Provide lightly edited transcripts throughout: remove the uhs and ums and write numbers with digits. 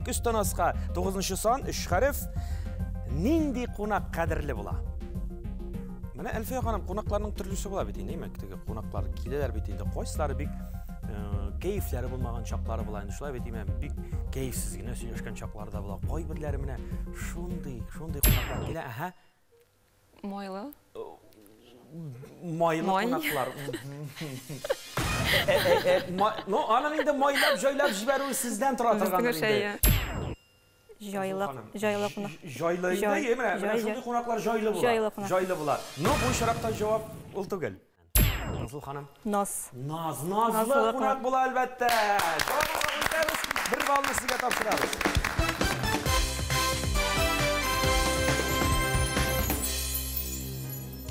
Өстән аска 9 сан, 3 хәреф. Нинди кунак кадерле була? Менә Әлфия ханым, кунакларның төрлесе була бит инде, әйме? Теге кунаклар киләләр бит инде. Кайсылары бик кәефләре булмаган чаклары була инде. Шулай бит, әйме? Бик кәефсез генә сөйләшкән чаклары да була. Кайберләре менә шундый, шундый кунаклар килә. Әһә. Майлы. Майлы кунаклар. Ну, аның инде майлап, җайлап җибәрүе сездән тора торгандыр инде. Җайлы, җайлы кунак. Җайлы инде, менә шундый кунаклар җайлы була. Җайлы кунак. Җайлы була. Но бу очракта җавап ул түгел. Назлы ханым. Наз. Наз, назлы кунак була, әлбәттә. Җавабын кабул итәбез. Бер баллны сезгә тапшырабыз.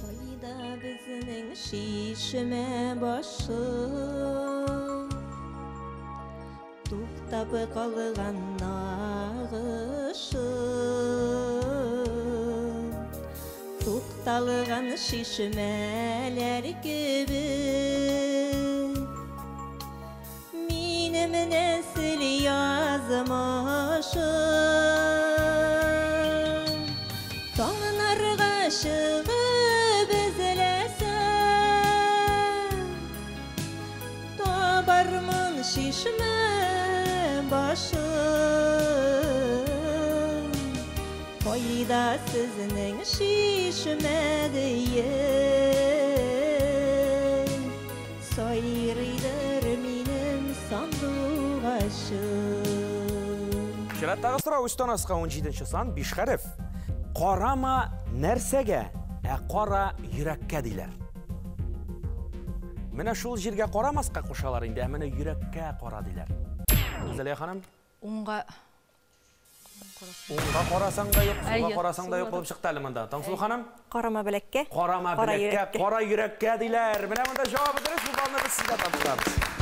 Кайда безнең чишмә башы? Туктап калган агышы. Тукталган чишмәләр кебек Минем нәсел язмышы. Таңнарга чыгып эзләсәм, Табармын чишмә башын. Кайда сезнең чишмә диеп, Сайрыйдыр минем сандугачым. Чираттагы сорау өстән аска 17 сан, 5 хәреф. Карама нәрсәгә, ә кара йөрәккә диләр. Менә шул җиргә карамаска кушалар инде, ә менә йөрәккә кара диләр. Гүзәлия ханым? Уңга. Уңга карасаң да юк, сулга карасаң да юк сулга булып чыкты әле монда. Таңсылу ханым? Карама беләккә. Карама Кара беләккә, йөрәккә. кара йөрәккә диләр. Менә монда җавабы дөрес, бу баллны без сезгә тапшырабыз.